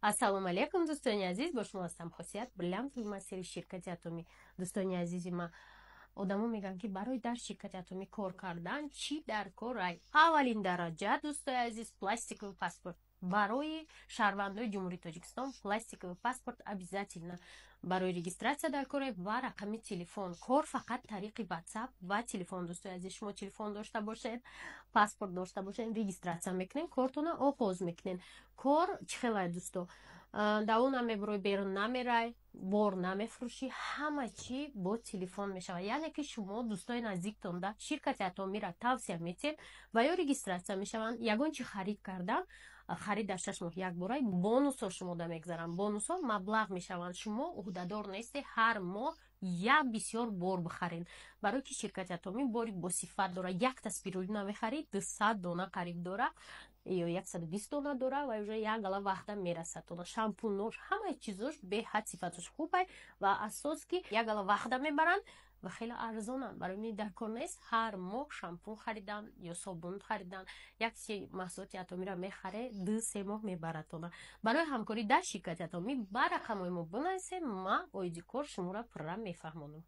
Ассалому алайкум, дӯстони азиз! Бо шумо ҳастам, Хосият, бриллиантовый мастери ширкати Атомӣ. Дӯстони азизи ман, одамо мегӯянд, ки барои дар ширкати Атомӣ кор кардан чӣ дар кор ай? Аввалин дараҷа, дӯстои азиз, пластиковый паспорт. Барои шаҳрвандои Ҷумҳурии Тоҷикистон пластиковый паспорт обязательно барои регистрация дар кор ва рақами телефон. Кор фақат тариқи WhatsApp ва телефон. Дӯстои азиз, шумо телефон дошта бошед, паспорт дошта бошед, регистрация мекунед, кортона оғоз мекунед. Кор чӣ хелай, дӯсто? Даво намебурой, берун намерай, бор намефурӯшӣ, ҳама чӣ бо телефон мешавад. Яъне ки шумо дӯстои наздиктонда ширкати Атомиро тавсия метиҳед ва ё регистрация мешаванд. Ягон чӣ харид кардан, харид дар 6 моҳ як бора, бонусҳо шумода мегзаранд, бонусҳо маблағ мешаванд. Шумо ӯҳдадор нестед ҳар моҳ як бисёр бор бихаред, барое ки ширкати Атомӣ бори босифат дорад. Якта спирулина мехарид, 200 дона қариб дора ё 120 дона дора ва уже як гала вақта мерасад. Шампунош, ҳамаи чизош беҳад сифатош хубай ва асос ки як гала вақта мебаранд ва хеле арзонанд. Барои ми дар кор нест ҳар моҳ шампун харидан ё собун харидан. Як чи маҳсулоти Атомиро мехаре, 2-3 моҳ мебарадтона. Барои ҳамкорӣ дар ширкати Атомӣ ба рақамҳои мо бинависед, ман оиди кор шуморо пурра мефаҳмонам.